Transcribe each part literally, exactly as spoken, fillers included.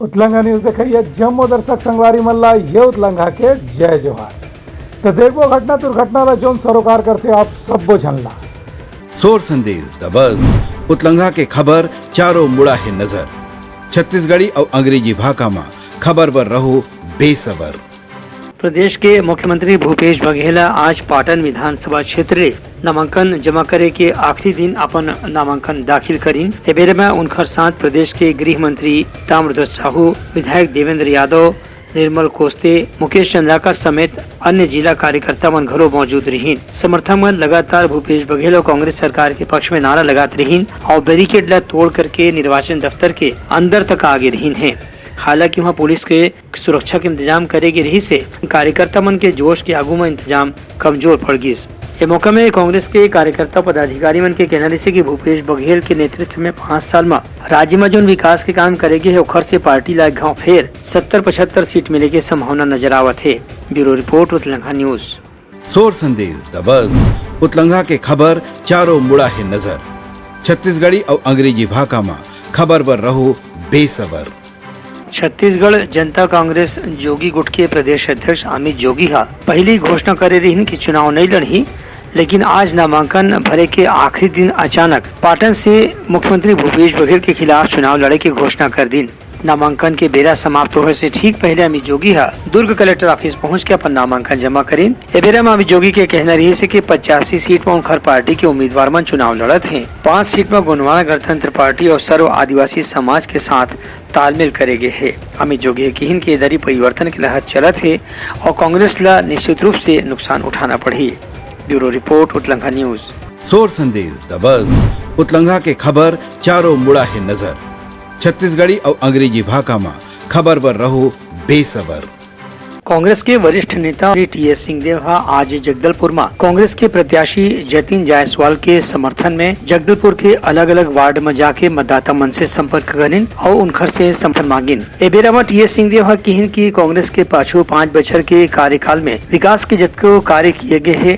उतलंघा news देखइया जम्मो दर्शक संगवारी मन ला ये उतलंघा के जय जोहार। त देखबो घटना दुर्घटना ला, जोन सरोकार करथे आप सब्बो झन ला। सोर संदेश दबस, उतलंघा के खबर चारों मुड़ा हे नजर। छत्तीसगढ़ी अउ अंग्रेजी भाखा म खबर बर रहो बेसबर। प्रदेश के मुख्यमंत्री भूपेश बघेल ह आज पाटन विधानसभा क्षेत्र ले नामांकन जमा करे के आखिरी दिन अपन नामांकन दाखिल करिन। ए बेरा म उनखर साथ प्रदेश के गृह मंत्री ताम्रध्वज साहू, विधायक देवेंद्र यादव, निर्मल कोस्ते, मुकेश चंद्राकर समेत अन्य जिला कार्यकर्ता मन घलो मौजूद रिहीन। समर्थक मन लगातार भूपेश बघेल अउ कांग्रेस सरकार के पक्ष में नारा लगात रिहीन अउ बैरिकेड ला तोड़ करके निर्वाचन दफ्तर के अंदर तक आगे रिहीन हे। हालांकि वहां पुलिस के सुरक्षा के इंतजाम करे गे रिहिस हे। कार्यकर्ता मन के जोश के आगू म इंतजाम कमजोर पड़ गिस। ए मौका में कांग्रेस के कार्यकर्ता पदाधिकारी मन के कहना रिहिस हे कि भूपेश बघेल के नेतृत्व में पाँच साल म राज्य म जोन विकास के काम करे गे हे, ओखर से पार्टी ला एक घांव फेर सत्तर पचहत्तर सीट मिले के संभावना नजर आवत हे। Bureau report, Utlangha news. सोर संदेश दबस, उतलंघा के खबर चारों मुड़ा हे नजर। छत्तीसगढ़ी अउ अंग्रेजी भाखा म खबर बर रहो बेसबर। छत्तीसगढ़ जनता कांग्रेस जोगी गुट के प्रदेश अध्यक्ष अमित जोगी ह पहिली घोषणा करे रिहिन कि चुनाव नइ लड़ही, लेकिन आज नामांकन भरे के आखिरी दिन अचानक पाटन से मुख्यमंत्री भूपेश बघेल के खिलाफ चुनाव लड़े के घोषणा कर दिन। नामांकन के बेरा समाप्त होए से ठीक पहले अमित जोगी ह दुर्ग कलेक्टर ऑफिस पहुंच के अपन नामांकन जमा करिन। ए बेरा म अमित जोगी के कहना रिहिस हे कि पचासी सीट म उनखर पार्टी के उम्मीदवार मन चुनाव लड़त हे। पांच सीट म गोंडवाना गणतंत्र पार्टी अउ सर्व आदिवासी समाज के साथ तालमेल करे गे हे। अमित जोगी ह किहिन कि ए दरी परिवर्तन के लहर चलत हे अउ कांग्रेस ल निश्चित रूप से नुकसान उठाना पड़ही। Bureau report, Utlangha news. सोर संदेश दबस, उतलंघा के खबर चारों मुड़ा हे नजर। छत्तीसगढ़ी अउ अंग्रेजी भाखा म खबर बर रहो बेसबर। कांग्रेस के वरिष्ठ नेता टीएस सिंहदेव ह आज जगदलपुर म कांग्रेस के प्रत्याशी जतिन जायसवाल के समर्थन में जगदलपुर के अलग-अलग वार्ड म जाके मतदाता मन से संपर्क करिन अउ उनखर से समर्थन मांगिन। ए बेरा म टीएस सिंहदेव ह किहिन कि कांग्रेस के पाछू पांच बछर के कार्यकाल में विकास के जतको कार्य किए गे हे,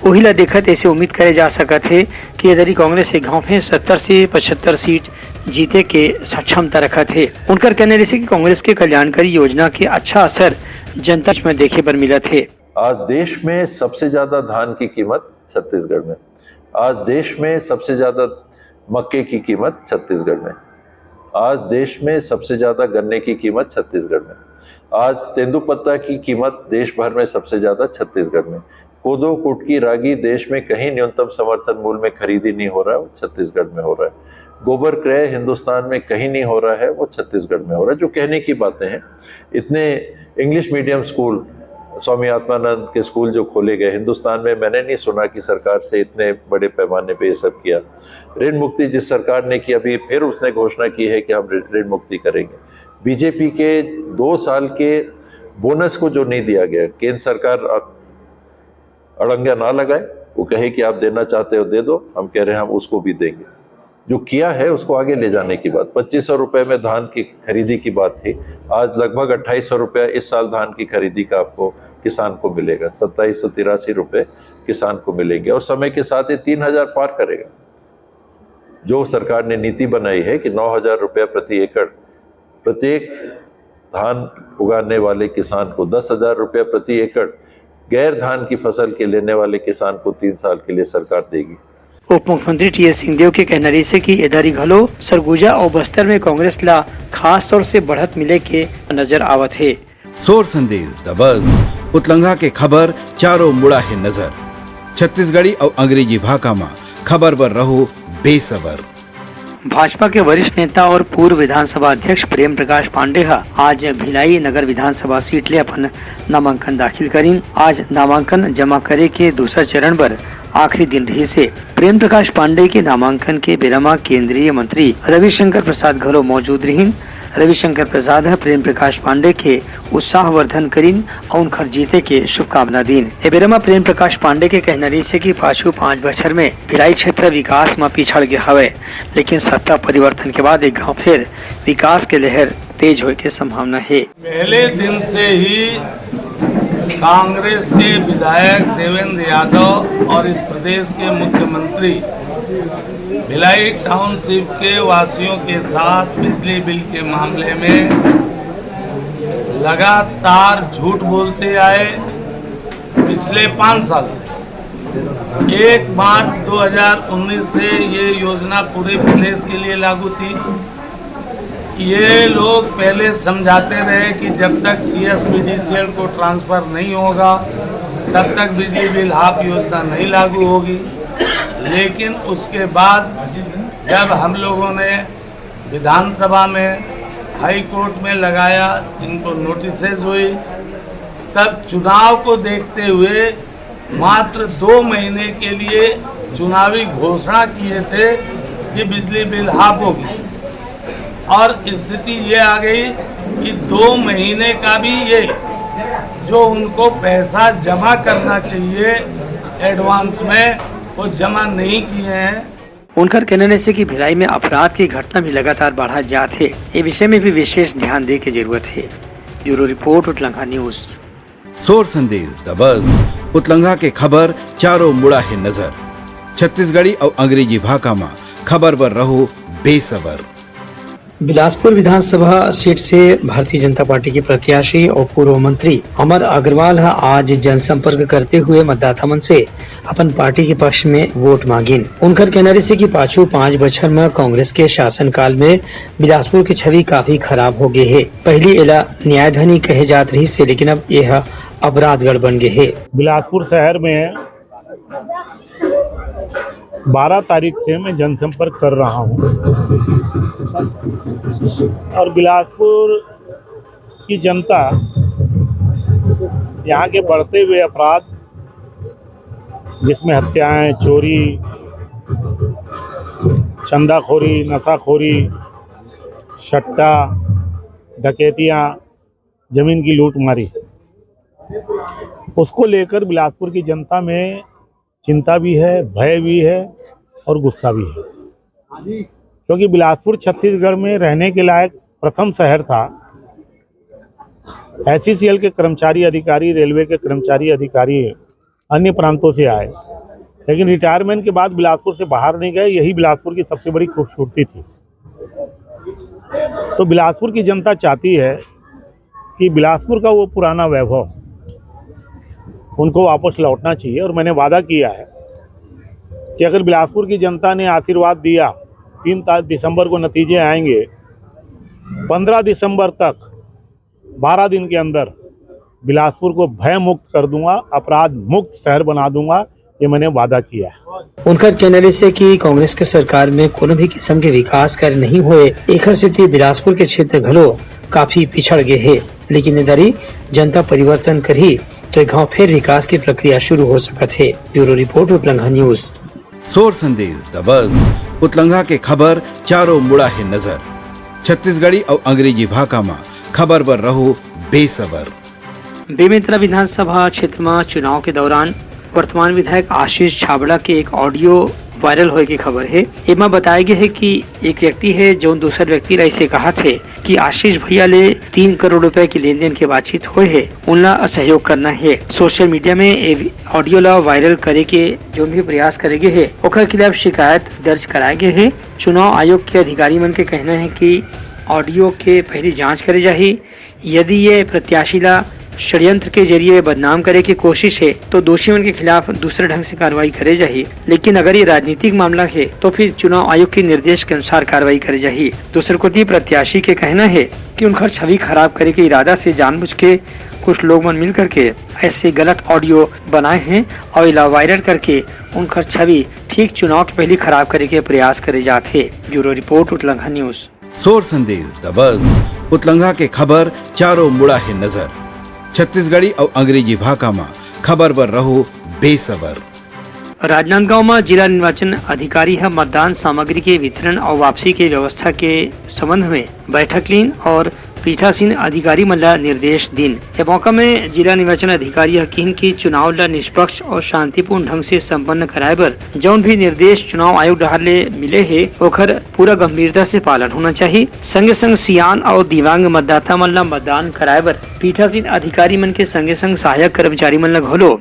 ओही ला देखत ऐसे उम्मीद करे जा सकत हे कि ए दरी कांग्रेस एक घांव फेर सत्तर से पचहत्तर सीट जीते के क्षमता रखत हे। उनकर कहना रिहिस हे कि कांग्रेस के कल्याणकारी योजना के अच्छा असर जनता में देखे बर मिलत हे। आज देश में सबसे ज्यादा धान की कीमत छत्तीसगढ़ में, आज देश में सबसे ज्यादा मक्के की कीमत छत्तीसगढ़ में, आज देश में सबसे ज्यादा गन्ने की कीमत छत्तीसगढ़ में, आज तेंदूपत्ता की कीमत देश भर में सबसे ज्यादा छत्तीसगढ़ में। कोदो, कुटकी, रागी देश में कहीं न्यूनतम समर्थन मूल्य में खरीदी नहीं हो रहा है, वो छत्तीसगढ़ में हो रहा है। गोबर क्रय हिंदुस्तान में कहीं नहीं हो रहा है, वो छत्तीसगढ़ में हो रहा है। जो कहने की बातें हैं, इतने English medium school, Swami Atmanand के स्कूल जो खोले गए हिंदुस्तान में, मैंने नहीं सुना कि सरकार से इतने बड़े पैमाने पे ये सब किया। ऋण मुक्ति जिस सरकार ने की, अभी फिर उसने घोषणा की है कि हम ऋण, ऋण मुक्ति करेंगे। बीजेपी के दो साल के बोनस को जो नहीं दिया गया, केंद्र सरकार अड़ंगा ना लगाए, वो कहे कि आप देना चाहते हो दे दो, हम कह रहे हैं हम उसको भी देंगे। जो किया है उसको आगे ले जाने की बात, पच्चीस सौ रुपए में धान की खरीदी की बात थी, आज लगभग अट्ठाईस सौ रुपया इस साल धान की खरीदी का आपको किसान को मिलेगा, सत्ताईस सौ तिरासी रुपए किसान को मिलेंगे और समय के साथ ये तीन हजार पार करेगा। जो सरकार ने नीति बनाई है कि नौ हजार रुपया प्रति एकड़ प्रत्येक धान उगाने वाले किसान को, दस हजार रुपया प्रति एकड़ गैर धान की फसल के लेने वाले किसान को तीन साल के लिए सरकार देगी। उप मुख्यमंत्री टीएस सिंहदेव के कहना रिहिस हे कि ए दरी घलो सरगुजा अउ बस्तर में कांग्रेस ला खास तौर से बढ़त मिले के नजर आवत हे। सोर संदेश दबस, उतलंघा के खबर चारों मुड़ा हे नजर। छत्तीसगढ़ी अउ अंग्रेजी भाखा म खबर बर रहो बेसबर। भाजपा के वरिष्ठ नेता और पूर्व विधानसभा अध्यक्ष प्रेम प्रकाश पांडे ह आज भिलाई नगर विधानसभा सीट ले अपन नामांकन दाखिल करिन। आज नामांकन जमा करे के दूसरा चरण बर आखिरी दिन रिहिस हे। प्रेम प्रकाश पांडे के नामांकन के बेरा म केंद्रीय मंत्री रविशंकर प्रसाद घलो मौजूद रिहिन। रविशंकर प्रसाद ह प्रेम प्रकाश पांडे के उत्साहवर्धन करिन अउ उनखर जीते के शुभकामना दीन। ए बेरा म प्रेम प्रकाश पांडे के कहना रिहिस हे कि पाछू पांच बछर में भिलाई क्षेत्र विकास म पिछड़ गे हवय, लेकिन सत्ता परिवर्तन के बाद एक घांव फेर विकास के लहर तेज होए के संभावना हे। पहले दिन से ही कांग्रेस के विधायक देवेंद्र यादव और इस प्रदेश के मुख्यमंत्री भिलाई टाउनशिप के वासियों के साथ बिजली बिल के मामले में लगातार झूठ बोलते आए पिछले पाँच साल से। एक मार्च दो हज़ार उन्नीस से ये योजना पूरे प्रदेश के लिए लागू थी। ये लोग पहले समझाते रहे कि जब तक सीएस पीडीसीएल को ट्रांसफर नहीं होगा, तब तक बिजली बिल हाफ योजना नहीं लागू होगी। लेकिन उसके बाद जब हम लोगों ने विधानसभा में, हाई कोर्ट में लगाया, इनको नोटिसेज हुई, तब चुनाव को देखते हुए मात्र दो महीने के लिए चुनावी घोषणा किए थे कि बिजली बिल हाफ होगी। और स्थिति ये आ गई कि दो महीने का भी ये जो उनको पैसा जमा करना चाहिए एडवांस में, वो जमा नहीं किए हैं। उनकर कहना हे कि भिलाई में अपराध की घटना भी लगातार बढ़ा जात हे, ये विषय में भी विशेष ध्यान दे के जरूरत हे। Bureau report, Utlangha news. सोर संदेश दबस, उतलंघा के खबर चारों मुड़ा हे नजर। छत्तीसगढ़ी अउ अंग्रेजी भाखा म खबर बर रहो बेसबर। बिलासपुर विधानसभा सीट से भारतीय जनता पार्टी के प्रत्याशी और पूर्व मंत्री अमर अग्रवाल ह आज जनसंपर्क करते हुए मतदाता मन से अपन पार्टी के पक्ष में वोट मांगिन। उनकर कहना रहिसे कि पाछू पाँच बछर म कांग्रेस के शासनकाल में बिलासपुर के छवि काफी खराब हो गे हे। पहिली एला न्यायधनी कहे जात रहिस हे, लेकिन अब यह अपराधगढ़ बन गे हे। बिलासपुर शहर में बारह तारीख से मैं जनसंपर्क कर रहा हूँ और बिलासपुर की जनता यहाँ के बढ़ते हुए अपराध, जिसमें हत्याएं, चोरी, चंदाखोरी, नशाखोरी, सट्टा, डकैतियाँ, जमीन की लूटमारी, उसको लेकर बिलासपुर की जनता में चिंता भी है, भय भी है और गुस्सा भी है, क्योंकि बिलासपुर छत्तीसगढ़ में रहने के लायक प्रथम शहर था। एसईसीएल के कर्मचारी अधिकारी, रेलवे के कर्मचारी अधिकारी अन्य प्रांतों से आए, लेकिन रिटायरमेंट के बाद बिलासपुर से बाहर नहीं गए। यही बिलासपुर की सबसे बड़ी खूबसूरती थी। तो बिलासपुर की जनता चाहती है कि बिलासपुर का वो पुराना वैभव उनको वापस लौटना चाहिए। और मैंने वादा किया है कि अगर बिलासपुर की जनता ने आशीर्वाद दिया, तीन दिसंबर को नतीजे आएंगे, पन्द्रह दिसंबर तक, बारह दिन के अंदर बिलासपुर को भय मुक्त कर दूंगा, अपराध मुक्त शहर बना दूंगा, ये मैंने वादा किया है। उनकर कहना रहिसे कि कांग्रेस के सरकार में कोनो भी किस्म के विकास कार्य नहीं हुए, एखर सेती बिलासपुर के क्षेत्र घलो काफी पिछड़ गे हे, लेकिन यदि जनता परिवर्तन करही, तो ये गांव फिर विकास की प्रक्रिया शुरू हो सकत हे। Bureau report, Utlangha news. सोर संदेश दबस, उतलंघा के खबर चारों मुड़ा हे नजर। छत्तीसगढ़ी अउ अंग्रेजी भाखा म खबर बर रहो बेसबर। बेमेतरा विधानसभा क्षेत्र म चुनाव के दौरान वर्तमान विधायक आशीष छाबड़ा के एक ऑडियो वायरल होए के खबर हे। एमा बताए गे हे कि एक व्यक्ति हे, जो दूसर व्यक्ति ला इसे कहत हे कि आशीष भैया ले तीन करोड़ रुपए के लेन देन के बातचीत होए हे, उनला असहयोग करना हे। सोशल मीडिया में ए ऑडियो ला वायरल करे के जो भी प्रयास करे गे हे, ओकर खिलाफ शिकायत दर्ज कराए गे हे। चुनाव आयोग के अधिकारी मन के कहना हे कि ऑडियो के पहली जांच करे जाही। यदि ये प्रत्याशी ला षड्यंत्र के जरिए बदनाम करे के कोशिश हे, तो दोषी मन के खिलाफ दूसरे ढंग से कार्रवाई करे जाही, लेकिन अगर ये राजनीतिक मामला हे, तो फिर चुनाव आयोग के निर्देश के अनुसार कार्रवाई करे जाही। दूसर कोति प्रत्याशी के कहना हे कि उनकर छवि खराब करे के इरादा से जानबूझ के कुछ लोग मन मिल करके ऐसे गलत ऑडियो बनाए हे और इला वायरल करके उनकर छवि ठीक चुनाव के पहली खराब करे के प्रयास करे जात हे। Bureau report, Utlangha news. सोर संदेश दबस, उतलंघा के खबर चारों मुड़ा हे नजर। छत्तीसगढ़ी अउ अंग्रेजी भाखा म खबर बर रहो बेसबर। राजनांदगांव म जिला निर्वाचन अधिकारी ह मतदान सामग्री के वितरण अउ वापसी के व्यवस्था के संबंध में बैठक लीन और पीठासीन अधिकारी मन ला निर्देश दीन। ए मौका में जिला निर्वाचन अधिकारी ह किहिन कि चुनाव ला निष्पक्ष और शांतिपूर्ण ढंग से संपन्न कराए बर जौन भी निर्देश चुनाव आयोग डहार ले मिले हे, ओखर पूरा गंभीरता से पालन होना चाहिए। संगे संग सियान और दिव्यांग मतदाता मन ला मतदान कराए बर पीठासीन अधिकारी मन के संगे संग सहायक कर्मचारी मन ला घलो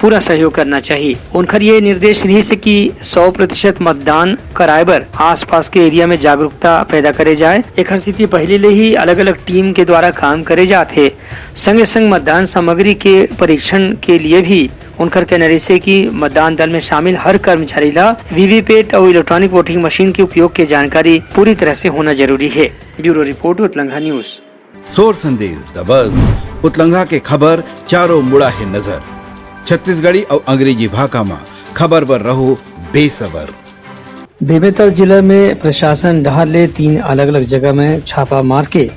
पूरा सहयोग करना चाहिए। उनकर ये निर्देश रहिस हे कि सौ प्रतिशत मतदान कराए बर आसपास के एरिया में जागरूकता पैदा करे जाए। एखर सेती पहले ले ही अलग-अलग टीम के द्वारा काम करे जात हे। संगे संग मतदान सामग्री के परीक्षण के लिए भी उनकर कहना रहिस हे कि मतदान दल में शामिल हर कर्मचारी ला वीवीपैट अउ इलेक्ट्रॉनिक वोटिंग मशीन के उपयोग के जानकारी पूरी तरह से होना जरूरी है। Bureau report, Utlangha news. सोर संदेश दबस, उतलंघा के खबर चारों मुड़ा हे नजर। छत्तीसगढ़ी अउ अंग्रेजी भाखा म खबर बर रहो बेसबर। बेमेतरा जिला में प्रशासन डहार ले तीन अलग-अलग जगह में छापा मार के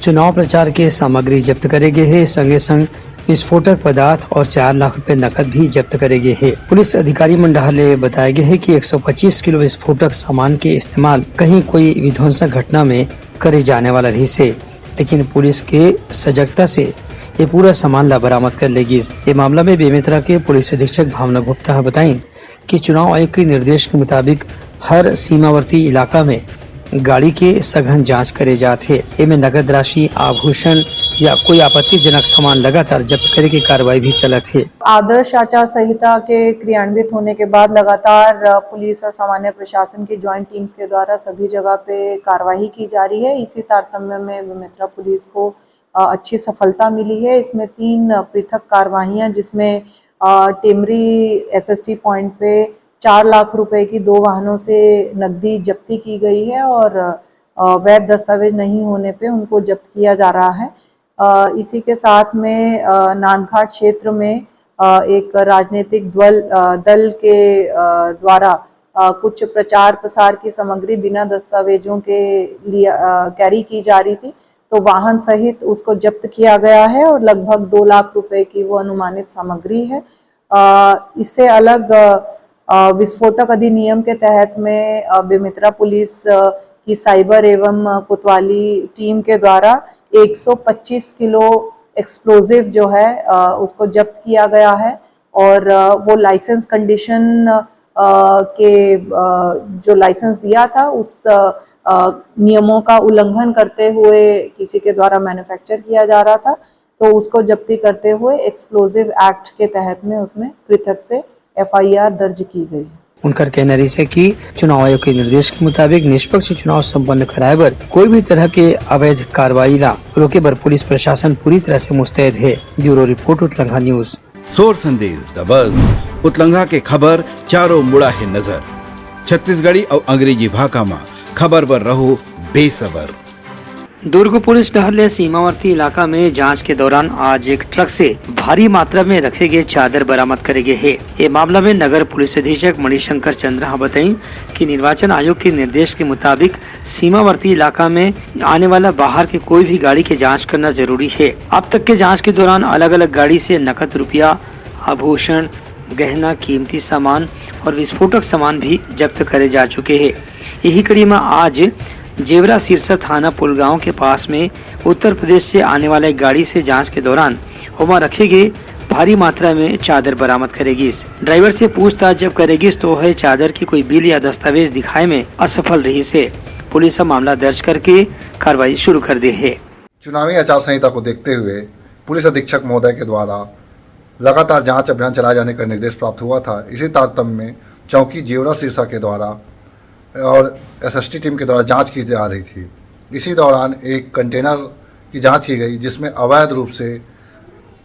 चुनाव प्रचार के सामग्री जब्त करे गे हे। संगे संग विस्फोटक पदार्थ और चार लाख रुपए नकद भी जब्त करे गे हे। पुलिस अधिकारी मन डहार ले बताए गे हे कि एक सौ पच्चीस किलो विस्फोटक सामान के इस्तेमाल कहीं कोई विध्वंसक घटना में करे जाने वाला रहिस हे, लेकिन पुलिस के सजगता से ये पूरा सामान ला बरामद कर ले गिस। ये मामला में बेमेतरा के पुलिस अधीक्षक भावना गुप्ता ह बताइन कि चुनाव आयोग के निर्देश के मुताबिक हर सीमावर्ती इलाका में गाड़ी के सघन जांच करे जात हे। एमे नकद राशि, आभूषण या कोई आपत्तिजनक सामान लगातार जब्त करे के कार्रवाई भी चलत हे। आदर्श आचार संहिता के क्रियान्वित होने के बाद लगातार, अ, पुलिस और सामान्य प्रशासन की ज्वाइंट टीम्स के द्वारा सभी जगह पे कार्रवाई की जा रही है। इसी तारतम्य में बेमेतरा पुलिस को, अ, अच्छी सफलता मिली है। इसमें तीन, अ, पृथक कार्रवाइयां, जिसमें, अ, टेमरी एसएसटी पॉइंट पे चार लाख रुपए की दो वाहनों से नकदी जब्ती की गई है और, अ, वैध दस्तावेज नहीं होने पे उनको जब्त किया जा रहा है। अ, इसी के साथ में, अ, नांदघाट क्षेत्र में, अ, एक राजनीतिक द्वल-, अ, दल के, अ, द्वारा, अ, कुछ प्रचार प्रसार की सामग्री बिना दस्तावेजों के लिए, अ, कैरी की जा रही थी, तो वाहन सहित उसको जब्त किया गया है और लगभग दो लाख रुपए की वो अनुमानित सामग्री है। अ, इससे अलग, अ, अ, विस्फोटक अधिनियम के तहत में, अ, बेमेतरा पुलिस, अ, की साइबर एवं, अ, कोतवाली टीम के द्वारा एक सौ पच्चीस किलो एक्सप्लोजिव जो है, अ, उसको जब्त किया गया है और, अ, वो लाइसेंस कंडीशन, अ, के, अ, जो लाइसेंस दिया था, उस, अ, अ, नियमों का उल्लंघन करते हुए किसी के द्वारा मैन्युफैक्चर किया जा रहा था, तो उसको जब्ती करते हुए एक्सप्लोजिव एक्ट के तहत में उसमें पृथक से एफआईआर दर्ज की गई है। उनकर कहना रहिस हे कि चुनाव आयोग के निर्देश के मुताबिक निष्पक्ष चुनाव संपन्न कराए बर कोई भी तरह के अवैध कार्रवाई ला रोके बर पुलिस प्रशासन पूरी तरह से मुस्तैद हे। Bureau report, Utlangha news. सोर संदेश दबस, उतलंघा के खबर चारों मुड़ा हे नजर। छत्तीसगढ़ी अउ अंग्रेजी भाखा म खबर बर रहो बेसबर। दुर्ग पुलिस डहर ले सीमावर्ती इलाका में जांच के दौरान आज एक ट्रक से भारी मात्रा में रखे गए चादर बरामद करे गए हे। ये मामला में नगर पुलिस अधीक्षक मणिशंकर चंद्र ह बताइन कि निर्वाचन आयोग के निर्देश के मुताबिक सीमावर्ती इलाका में आने वाला बाहर के कोई भी गाड़ी के जांच करना जरूरी है। अब तक के जांच के दौरान अलग-अलग गाड़ी से नकद रुपया, आभूषण, गहना, कीमती सामान और विस्फोटक सामान भी जब्त करे जा चुके हैं। यही कड़ी में आज जेवरा सिरसा थाना पुलगांव के पास में उत्तर प्रदेश से आने वाला एक गाड़ी से जांच के दौरान ओमा रखे गए भारी मात्रा में चादर बरामद करे गिस। ड्राइवर से पूछताछ जब करे गिस, तो ओह चादर के कोई बिल या दस्तावेज दिखाए में असफल रहिस हे। पुलिस ह मामला दर्ज करके कार्रवाई शुरू कर दे हे। चुनावी आचार संहिता को देखते हुए पुलिस अधीक्षक महोदय के द्वारा लगातार जांच अभियान चलाए जाने का निर्देश प्राप्त हुआ था। इसी तारतम्य में चौकी जेवरा सिरसा के द्वारा और एसएसटी टीम के द्वारा जांच की जा रही थी। इसी दौरान एक कंटेनर की जांच की गई, जिसमें अवैध रूप से,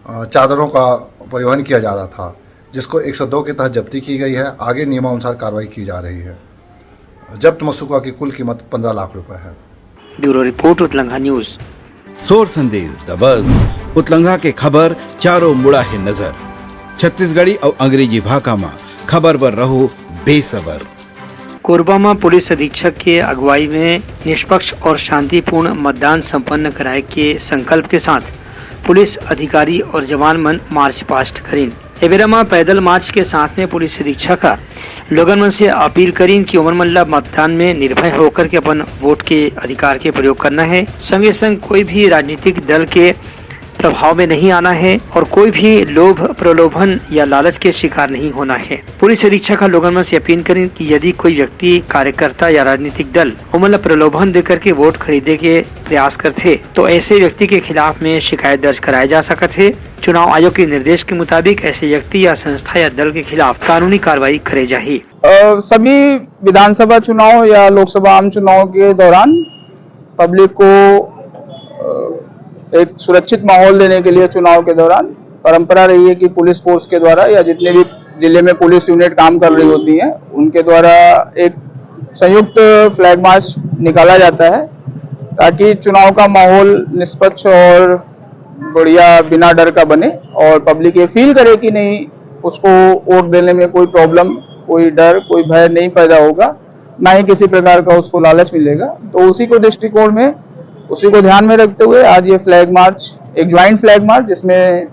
अ, चादरों का परिवहन किया जा रहा था, जिसको एक सौ दो के तहत जब्ती की गई है। आगे नियमानुसार कार्रवाई की जा रही है। जब्त मशूका की कुल कीमत पन्द्रह लाख रुपए है। Bureau report, Utlangha news. सोर संदेश दबस, उतलंघा के खबर चारों मुड़ा हे नजर। छत्तीसगढ़ी अउ अंग्रेजी भाखा म खबर बर रहो बेसबर। कोरबा म पुलिस अधीक्षक के अगुवाई में निष्पक्ष और शांतिपूर्ण मतदान संपन्न कराए के संकल्प के साथ पुलिस अधिकारी और जवान मन मार्च पास्ट करिन। ए बेरा म पैदल मार्च के साथ में पुलिस अधीक्षक ह लोगन मन से अपील करिन कि ओमन मन ल मतदान में निर्भय होकर के अपन वोट के अधिकार के प्रयोग करना है। संगे संग कोई भी राजनीतिक दल के प्रभाव में नहीं आना है और कोई भी लोभ, प्रलोभन या लालच के शिकार नहीं होना है। पुलिस अधीक्षक ह लोगन मन से अपील करिन कि यदि कोई व्यक्ति, कार्यकर्ता या राजनीतिक दल ओमन ल प्रलोभन देकर के वोट खरीदे के प्रयास करथे, तो ऐसे व्यक्ति के खिलाफ में शिकायत दर्ज कराए जा सकत हे। चुनाव आयोग के निर्देश के मुताबिक ऐसे व्यक्ति या संस्था या दल के खिलाफ कानूनी कार्रवाई करे जाही। अ, सभी विधानसभा चुनाव या लोकसभा आम चुनाव के दौरान पब्लिक को, अ, एक सुरक्षित माहौल देने के लिए चुनाव के दौरान परंपरा रही है कि पुलिस फोर्स के द्वारा या जितने भी जिले में पुलिस यूनिट काम कर रही होती हैं, उनके द्वारा एक संयुक्त फ्लैग मार्च निकाला जाता है, ताकि चुनाव का माहौल निष्पक्ष और बढ़िया, बिना डर का बने और पब्लिक ये फील करे कि नहीं, उसको वोट देने में कोई प्रॉब्लम, कोई डर, कोई भय नहीं पैदा होगा, ना ही किसी प्रकार का उसको लालच मिलेगा। तो उसी को दृष्टिकोण में, उसी को ध्यान में रखते हुए आज ये फ्लैग मार्च, एक ज्वाइंट फ्लैग मार्च, जिसमें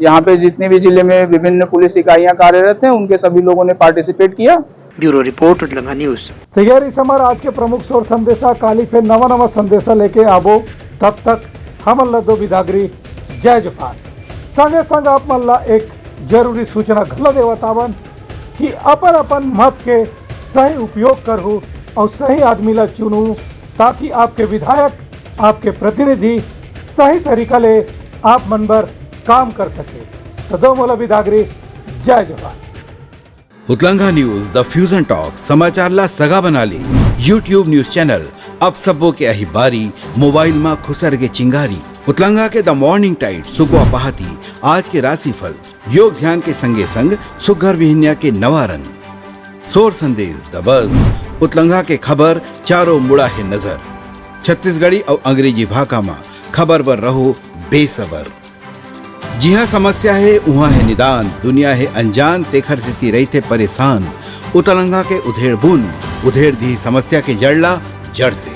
यहाँ पे जितने भी जिले में विभिन्न पुलिस इकाइयां कार्यरत हैं, उनके सभी लोगों ने पार्टिसिपेट किया। Bureau report, Utlangha news. तैयारी से हमर आज के प्रमुख सोर संदेशा। काली फिर नवा नवा संदेशा लेके आबो। तब तक हमन ला दो बिदागरी, जय जोहार। संगे संग आप मन ला एक जरूरी सूचना घलो देवत आवन कि अपन अपन मत के सही उपयोग करहु और सही आदमी ला चुनहु, ताकि आपके विधायक, आपके प्रतिनिधि सही तरीका ले आप मन बर काम कर सके। तो दो मोला बिदागरी, जय जोहार। उतलंगा न्यूज, द फ्यूजन टॉक, समाचार ला सगा बना ले। YouTube न्यूज चैनल, अब सबो के अही बारी, मोबाइल मा खुसर के चिंगारी। उतलंगा के द मॉर्निंग टाइट, सुकवा पहाती, आज के राशिफल, योग ध्यान के संगे संग सुग्घर बिहनिया के नवा रंग। सोर संदेश, द बज, उतलंगा के खबर, चारों मुड़ा हे नजर। छत्तीसगढ़ी अउ अंग्रेजी भाखा मा खबर बर रहो बेसबर। जिहाँ समस्या हे, उहाँ हे निदान, दुनिया हे अनजान, तेखर सेती रहिथे परेशान। उतलंगा के उधेड़ बुन, उधेड़ दिही समस्या के जड़ ला जड़ से।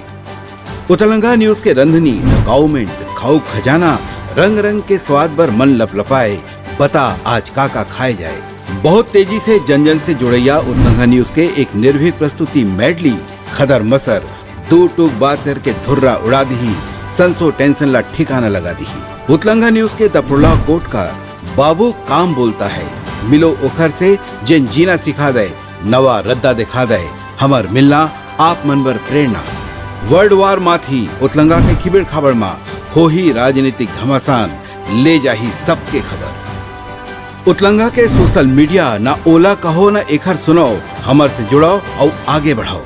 उतलंगा न्यूज के रंधनी, द गाउमेंट, खाऊ खजाना, रंग रंग के स्वाद बर मन लपलपाए, बता आज का का खाए जाए। बहुत तेजी से जन जन से जुड़ैया उतलंगा न्यूज के एक निर्भीक प्रस्तुति मेडली, खदर मसर, दू टूक बात करके धुर्रा उड़ा दिही, संसो टेंशन ला ठिकाना लगा दिही। उतलंगा न्यूज के द प्रोलॉग कोट का बाबू काम बोलता है, मिलो ओखर से जेन जीना सिखा दे, नवा रद्दा दिखा दे, हमर मिलना आप मन बर प्रेरणा। वर्ल्ड वार माथी उतलंगा के खिबड़ खाबड़ मा होही राजनीतिक घमासान, ले जाही सबके खबर। उतलंगा के सोशल मीडिया, ना ओला कहो ना एखर सुनाओ, हमर से जुड़ाओ अउ आगे बढ़ाओ।